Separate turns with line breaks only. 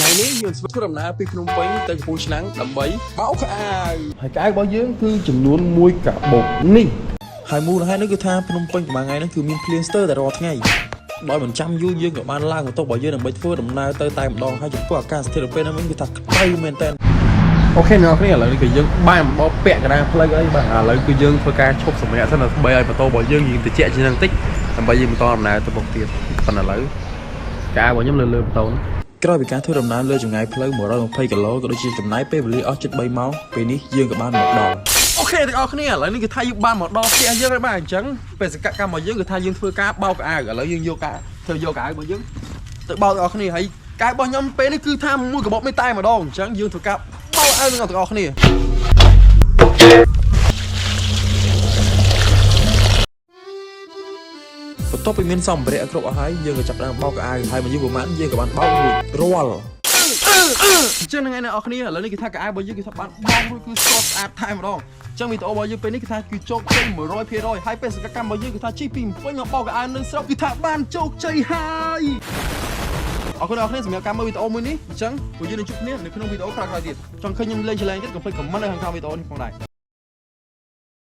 ថ្ងៃនេះយើងធ្វើដំណើរពីភ្នំពេញទៅកំពង់ឆ្នាំងដើម្បីបោកខោអាវហើយខោអាវរបស់យើងគឺចំនួនមួយកាបូបនេះហើយមូលហេតុនោះគឺថាភ្នំពេញប្រហែលថ្ងៃហ្នឹងគឺមានភ្លៀងស្ទើរតែរាល់ថ្ងៃដោយមិនចាំយូរយើងក៏បានឡើងម៉ូតូរបស់យើងដើម្បីធ្វើដំណើរទៅតែម្ដងហើយចំពោះអាកាសធាតុពេលហ្នឹងវិញគឺថាក្តៅមែនតើ OK អ្នកនរគ្នាឥឡូវនេះគឺយើងបានមកដល់ពាក់កណ្ដាលផ្លូវអីបាទឥឡូវគឺយើងធ្វើការឈប់សម្រាកសិនដើម្បីឲ្យម៉ូតូរបស់យើងយើងត្រជាក់ជាងហ្នឹងតិចដើម្បីយើងបន្តដំណើរទៅមុខទៀតប៉ុន្តែឥឡូវកៅរបស់ខ្ញុំលើលើម៉ូតូហ្នឹងក្រោយពីការធ្វើដំណើរលើចម្ងាយផ្លូវ120គីឡូក៏ដូចជាចំណាយពេលវេលាអស់ជិត3ម៉ោងពេលនេះយើងក៏បានមកដល់ OK ទាំងអស់គ្នាឥឡូវនេះគឺថាយើងបានមកដល់ផ្ទះយើងហើយបាទអញ្ចឹងបេសកកម្មរបស់យើងគឺថាយើងធ្វើការបោកអាវឥឡូវយើងយកការធ្វើយកអាវរបស់យើងទៅបោកទាំងអស់គ្នាហើយកែរបស់ខ្ញុំពេលនេះគឺថាមួយកបោកមេតែម្ដងអញ្ចឹងយើងធ្វើការបោកអាវនឹងទាំងអស់គ្នា បន្ទាប់ពីមានសម្ភារៈគ្រប់អស់ហើយយើងក៏ចាប់ផ្ដើមបោកអាវហើយមួយយូរប្រហែលយើងក៏បានបោករួចរាល់អញ្ចឹងហ្នឹងឯងអ្នកនរគ្នាឥឡូវនេះគឺថាកៅអៅរបស់យើងគឺថាបានបោករួចគឺស្រស់ស្អាតថែមម្ដងអញ្ចឹងវីដេអូរបស់យើងពេលនេះគឺថាគឺជោគជ័យ100%ហើយបេសកកម្មរបស់យើងគឺថាជិះពីភ្នំពេញមកបោកកៅអៅនៅស្រុកគឺថាបានជោគជ័យហើយអរគុណអ្នកនរគ្នាសម្រាប់ការមើលវីដេអូមួយនេះអញ្ចឹងពួកយើងនឹងជួបគ្នានៅក្នុងវីដេអូក្រោយៗទៀតចង់ឃើញខ្ញុំលេង challenge ទៀតកុំភ្លេច comment នៅខាងក្រោមវីដេអូនេះផងដែរ។